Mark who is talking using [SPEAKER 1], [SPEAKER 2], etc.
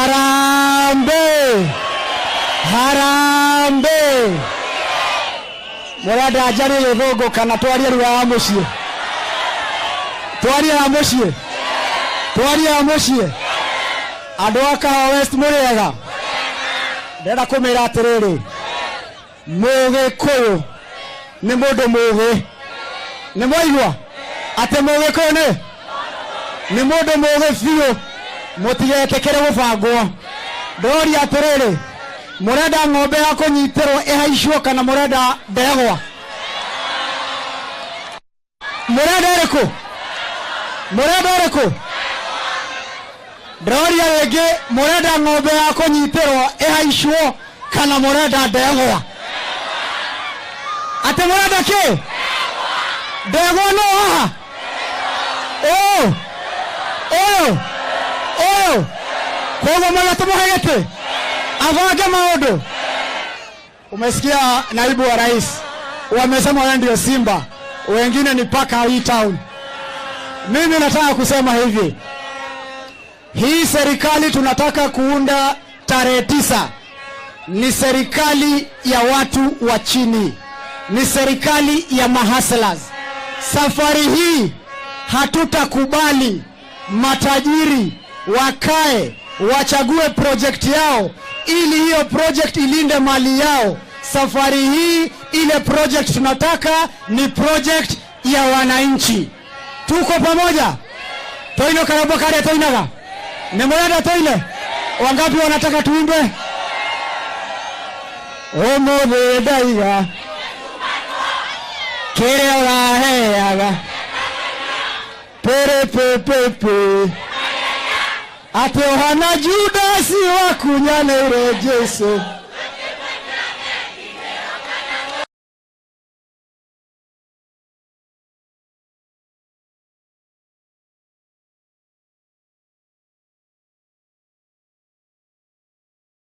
[SPEAKER 1] Harambee! Harambee! Mũrenda njarie gĩthũngũ kana twarie lugha ya mũciĩ? Twarie ya mũciĩ? Twarie ya mũciĩ? Andũ a Kahawa West mũrĩ ega? Ndĩrenda kũmĩra atĩrĩrĩ, Mũgĩkũyũ nĩ mũndũ mũgĩ. Nĩ mwaigua atĩ Mũgĩkũyũ nĩ mũndũ mũgĩ biũ, mũtigetĩkĩre gũbangwo. Ndoria atĩrĩrĩ, mũrenda ng'ombe ya kũnyitĩrwo ĩhaicwo kana mũrenda ndegwa? Mũrenda ĩrĩkũ? Mũrenda ĩrĩkũ? Ndĩroria rĩngĩ, mũrenda ng'ombe ya kũnyitĩrwo ĩhaicwo kana mũrenda ndegwa? Atĩ mũrenda kĩ? Ndegwa no haha ũyũ ũyũ ũyũ. Koguo mwega tũmũhe gĩtĩ abange maũndũ. Umesikia naibu wa rais wamesema wewe ndio simba, wengine ni paka hii town. Mimi nataka kusema hivi, hii serikali tunataka kuunda tarehe 9 ni serikali ya watu wa chini, ni serikali ya mahustlers. Safari hii hatutakubali matajiri wakae wachague project yao ili hiyo project ilinde mali yao. Safari hii ile project tunataka ni project ya wananchi. Tuko pamoja? Toino karabo kare toinaga nĩ mũrenda toire? Wangapi wanataka tuimbe ũmũthĩ ndaiga kĩrĩa ũraheaga pĩrĩpĩpĩpĩ atĩ ũhana Judasi wakunyanĩire Jesu.